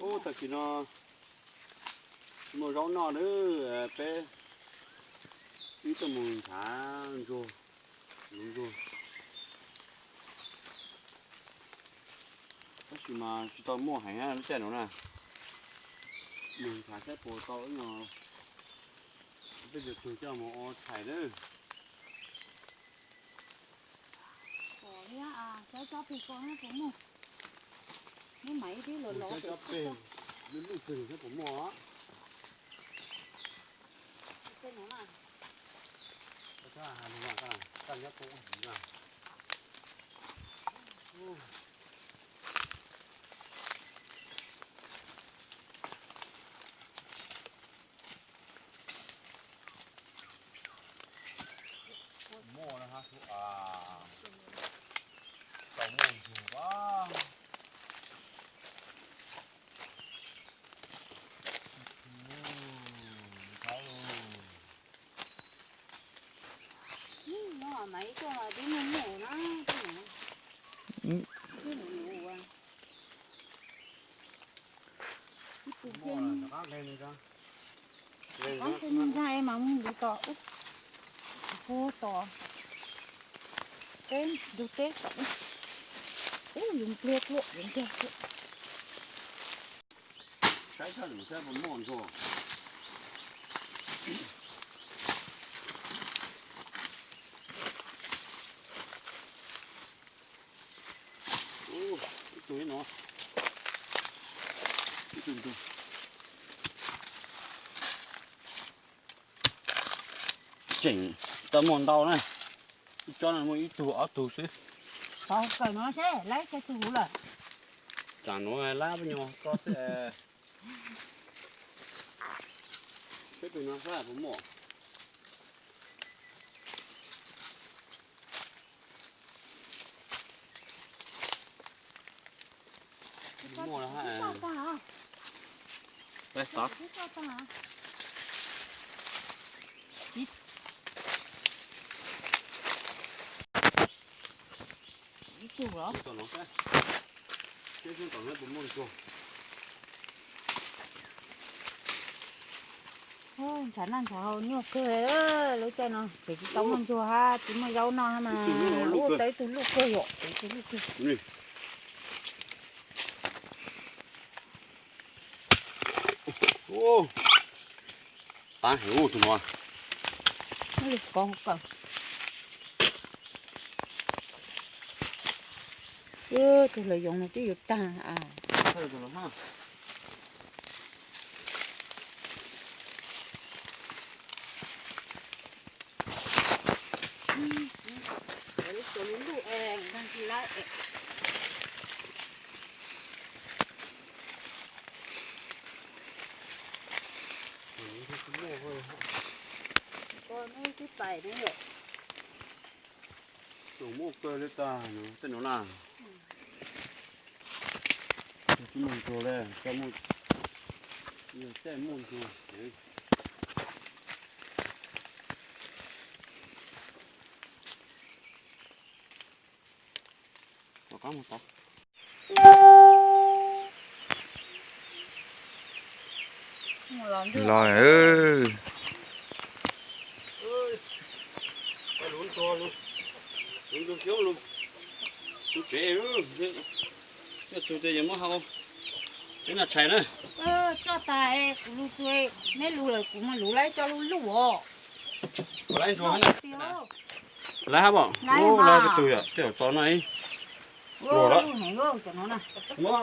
Ub, tag kis no muaj zaub noj nawb, peb wb tuaj mus nrhav ntsuag, ntsuag. Tab sis mas tsis tau muaj heev lub caij no na. Mus nrhav saib puas tau ib no, peb yuav tug coj mus ua tshais nawb. Mus saib tsob peg, lub lub peg saib puas muaj. Muaj na, tau muaj ntsuag a. Ntshai mas mus ntawd tos, hu tos teb, ntug teb tom, ub, yus pliag pluaj, yus pliag pluaj. Saib tshaj mus saib puas muaj ntsuag. Ib tug ib no, ib tug ntug. Tseem tau muaj ntau na, ib tsob no muaj ib tug ob tug xwb. Kawm no seb lab cov tug huv lawm. Tsam nuav lab peb nyuag koj xwb. Peb tug no sab puas muaj. Muaj, ib tug los. Ntshav noj ntshav haus nyuaj kawg, lub caij no ces tsis tau muaj ntsuag hab tsis muaj zaub noj mas ua tau ib tug luj kawg yom, ib tug luj kawg. Qab heev tus no. Tus hlawv yoov no twb yuav tag. Tsoom muaj kawg li tag tej no na. Tsis muaj ntsuag li, tej muaj ntsuag. Los. Tsev, tsuag tsuag yuav muab hau, peb noj tshais na. Tso tas kuv lug tsuag, neb lug lawm kuv mas lug lawm, tso lug lug os. Lawv hab pom, lawv peb tug yom, tej zaum tso noj ib pluag lawm. Muab,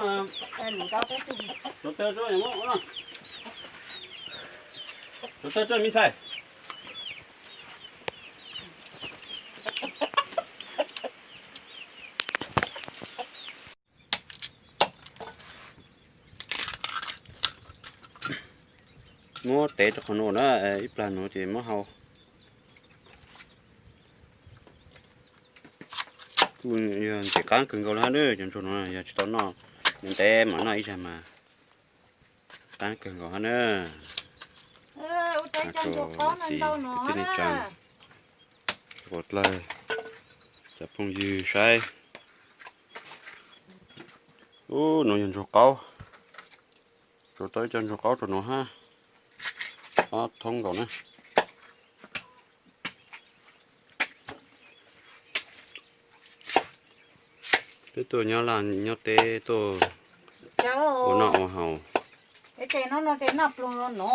rauv taws tso me ntxhais. Muab tev rau qhov nuav na, ib plag nuav ces muab hau. Kuj yog ntxim qab kawg nkaus li hab, cov ntsuag nuav yog tsis tau noj, ntev mam noj ib zag mas qab kawg nkaus hab na. Txiv tej neeg tsaa, txhua dlawg cov phooj ywg saib. Ub, nuav yog ntsuag qaub. Tsuav tau ib co ntsuag qaub rau nuav hab. Ob thoob nkaus na. Peb tuaj nyob laj nyob teb tuaj ua noj ua haus. Noj zaub noj no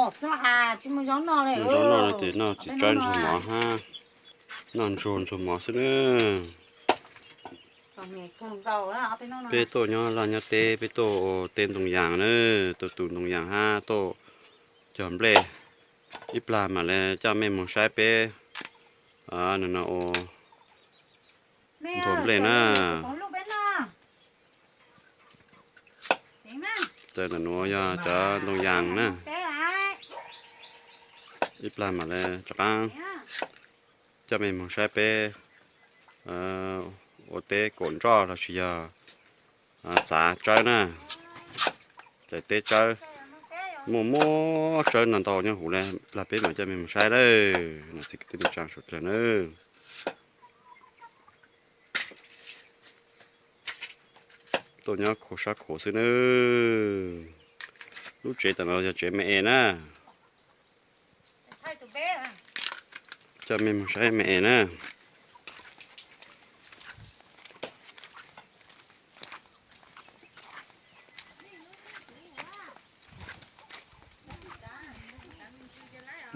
ces noj tsis tsawb ntsuag mov hab, noj ntsuag ntsuag mov xwb na. Peb tuaj nyob laj nyob teb, peb tuaj ua teb ntoo yaas na, tuaj tu ntoo yaas hab tuaj cog nplej. Ib plag mam le coj mej moog saib peb no ua ntuag nplej na. Ntawm nuav yog cov ntoo yaas na. Ib plag mam le rov qaab coj mej moog saib peb ua teb kaum nroj lossis yog txav tsawb na. Dlaim teb tsawb, muaj muaj tsawb ntau ntau nyob huv le, plag peb mam coj mej moog saib lawm. Nom txiv kwv tij neej tsaa suav dlawg na. Tuaj nyob khuv sab khuv xwb na. Lub tsev tam no yog tsev me es na. Coj mej moog saib me es na.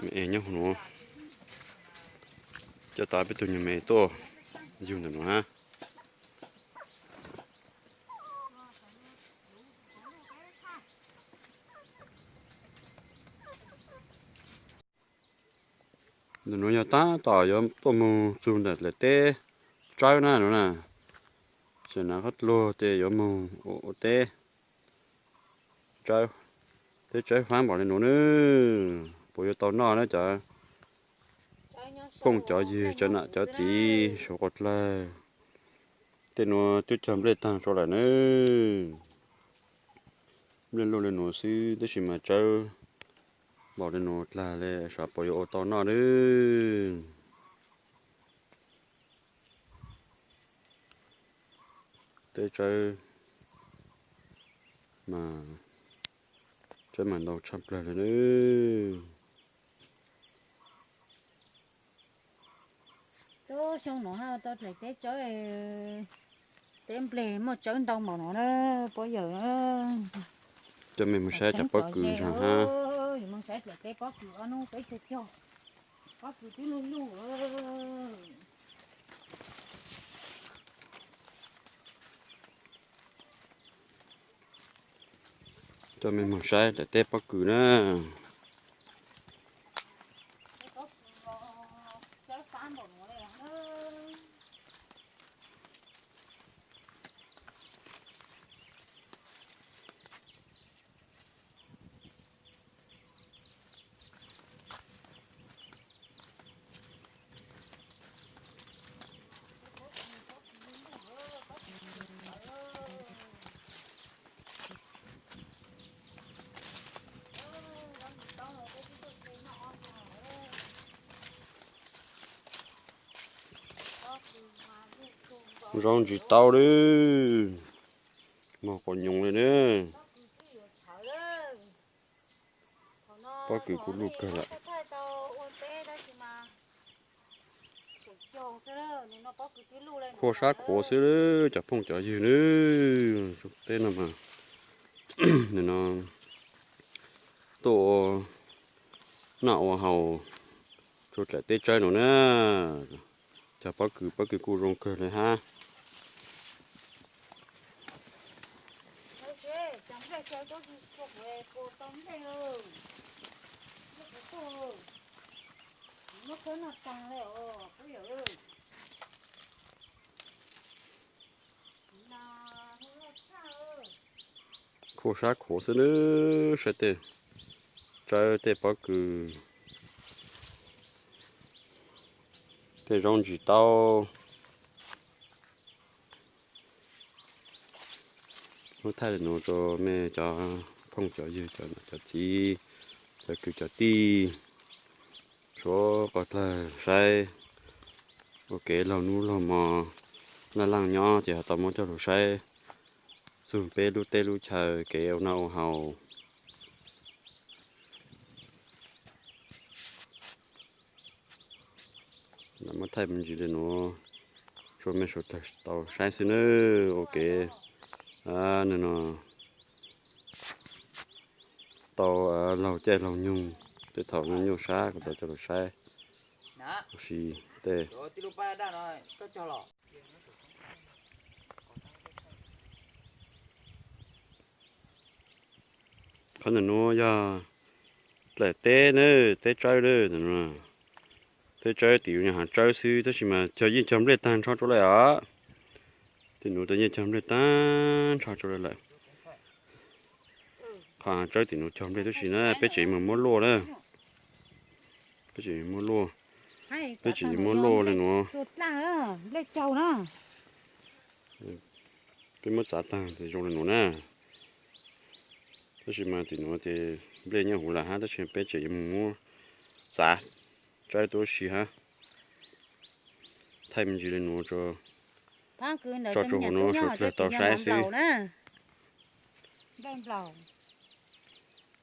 Me es nyob huv nuav. Coj tau peb tug nyuag me es tuaj yug ntawm nuav hab. Ntawm nuav yog taab tom yuav tuaj moog txug ntawm dlaim teb tsawb na nuav na. Tseem nav qab dluag tes yuav moog ua teb, teb tsawb faab npaum le nuav na. Puas yuav tau noj na cov phooj cov ywg, cov nam cov txiv suav quas dlawg. Tej nuav twb cog nplej taag tso lawm na. Nplej luj le nuav xwb tab sis mas tsawb npaum le nuav dlaag le, sav puas yuav ua tau noj na. Teb tsawb mas, tsawb mas ntau tshaj plawg le na. Xyoo nuav tau dlaim teb tsawb, teb nplej muaj tsawb ntau npaum nuav na, pov yawm. Coj mej moog saib cov pob kws ntsaag hab. Moog saib dlaim teb pob kws ob nub peb cog cog, pob kws twb luj luj. Coj mej moog saib dlaim teb pob kws na. Zaub ntsis taub lawm, moog quas nyoos le na. Pob kws kuj luj kawg lawm. Khuaj sab khuav xwb cov phooj cov ywg na. Teb no mas, no tuaj ua noj ua haus rua dlaim teb tsawb no na. Cog pob kws, pob kws kuj zoo kawg le hab. Khuaj sab khuav xwb na, saib tej tsawb tej pob kws, tej zaub ntsis taub. Muab thaij le nuav rua mej cov phooj cov ywg, cov nam cov txiv, cov kwv cov tij, suav quas dlawg saib ua kev laug nub laug mo, laj laaj nyob ces ho tau muab coj lug saib Txug peb lub teb lub chaw kev ua noj ua haus. Muab thaij me ntsis li nuav rua mej suav dlawg tau saib xwb nawb. Ua kev no tau laug caij laug nyoog, tej thaum nyuaj sab kuv tau coj lug saib ua si tej. Qhov ntawm nuav yog dlaim teb na, teb tsawb na. Teb tsawb tim nuav yog haav tsawb xwb tab sis mas cog yeej cog nplej taag nrho rua lawm os. Tim nuav cog yeej cog nplej taag nrho rua lawm lawm. Qhov haav tsawb tim nuav cog nplej tab sis na peb tseem muab luaj na. Peb tseem muab luaj, peb tseem muab luaj li nuav. Peb muab txav taag ces zoo li nuav na. Tab sis mas tim nuav ces nplej nyob huv lawm hab tab sis peb tseem yuav mus muab txav tsawb tuab si hab. Thaij me ntsis li nuav tso, tso rua huv nuav suav dlawg tau saib xwb.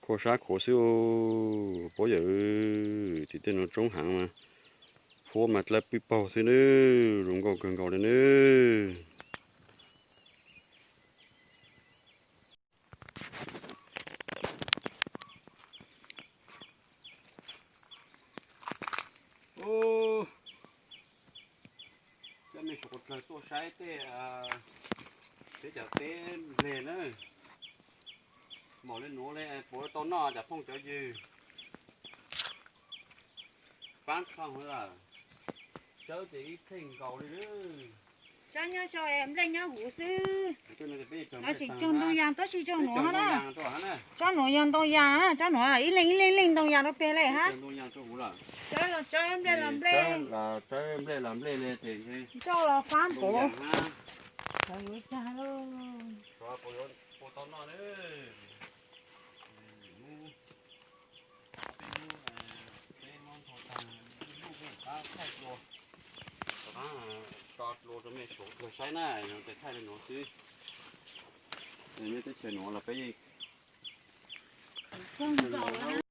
Khuam sab khuav xwb, puab yawm, tim tej nuav tsoob haav mas huab mas dlawb pwj paug xwb nawb, zoo nkauj kawg nkaus li nawb. Coj mej suav dlawg tuaj saib tej, peb cov teb nplej na, maum li nuav le puas tau noj cov phooj cov ywg. Paab txog lawm, tsawb ces ib txheej nkaus li. Tsawb nyob sau, nplej nyob huv xwb. Nov tseem cog ntoo yas tab sis tsob nuav na. Tsob nuav yog ntoo yas na, tsob nuav ib leej ib leej leej ntoo yas rau peg le hab. Tsawb los tsawb, nplej los nplej. Nplej los nplej le ces ntsauj los faab npaum. Tso dlua rau mej suav dlawg saib na, thaij li nuav xwb. Mej teb chaws nuav los peb yeej